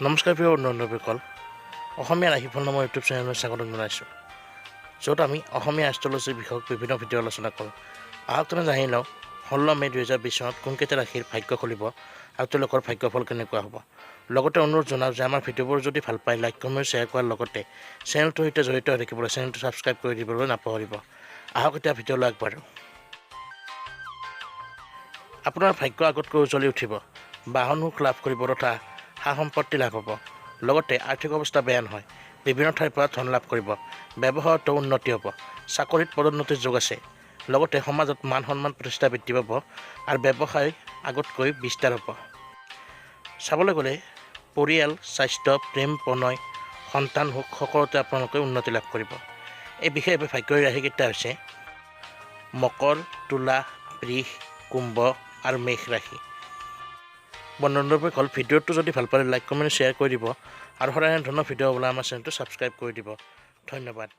নমস্কাৰ প্ৰিয় বন্ধু বান্ধৱীসকল, অসমীয়া ৰাশিফল নামৰ ইউটিউব চেনেললৈ স্বাগতম জনাইছোঁ, য'ত আমি অসমীয়া এষ্ট্ৰলজিৰ বিষয়ক বিভিন্ন ভিডিঅ' আলোচনা কৰোঁ। আহক তেনে জানি লওঁ, 16 মে' 2020 চনত কোনকেইটা ৰাশিৰ ভাগ্য খুলিব আৰু তেওঁলোকৰ ভাগ্যফল কেনেকুৱা হ'ব। লগতে অনুৰোধ জনাওঁ যে আমাৰ ভিডিঅ'বোৰ যদি ভাল পায়, লাইক, কমেণ্ট, শ্বেয়াৰ কৰাৰ লগতে চেনেলটোৰ সৈতে জড়িত হৈ থাকিবলৈ চেনেলটো ছাবস্ক্ৰাইব কৰি দিবলৈ নাপাহৰিব। আহক, এতিয়া ভিডিঅ'লৈ আগবাঢ়োঁ। আপোনাৰ ভাগ্য আগতকৈ উজ্বলি উঠিব। বাহন সুখ লাভ কৰিব তথা সা সম্পত্তি লাভ হ'ব। লগতে আৰ্থিক অৱস্থা বেয়া নহয়। বিভিন্ন ঠাইৰ পৰা ধন লাভ কৰিব। ব্যৱসায়তো উন্নতি হ'ব। চাকৰিত পদোন্নতিৰ যোগ আছে। লগতে সমাজত মান সন্মান, প্ৰতিষ্ঠা বৃদ্ধি পাব আৰু ব্যৱসায় আগতকৈ বিস্তাৰ হ'ব। চাবলৈ গ'লে পৰিয়াল, স্বাস্থ্য, প্ৰেম, প্ৰণয়, সন্তান সুখ, সকলোতে আপোনালোকে উন্নতি লাভ কৰিব। এই বিশেষভাৱে ভাগ্যৰ ৰাশিকেইটা হৈছে মকৰ, তুলা, বৃষ, কুম্ভ আৰু মেষ ৰাশি। বন্ধু বান্ধৱীসকল, ভিডিঅ'টো যদি ভাল পালে লাইক, কমেণ্ট, শ্বেয়াৰ কৰি দিব আৰু সদায় এনেধৰণৰ ভিডিঅ' পাবলৈ আমাৰ চেনেলটো ছাবস্ক্ৰাইব কৰি দিব। ধন্যবাদ।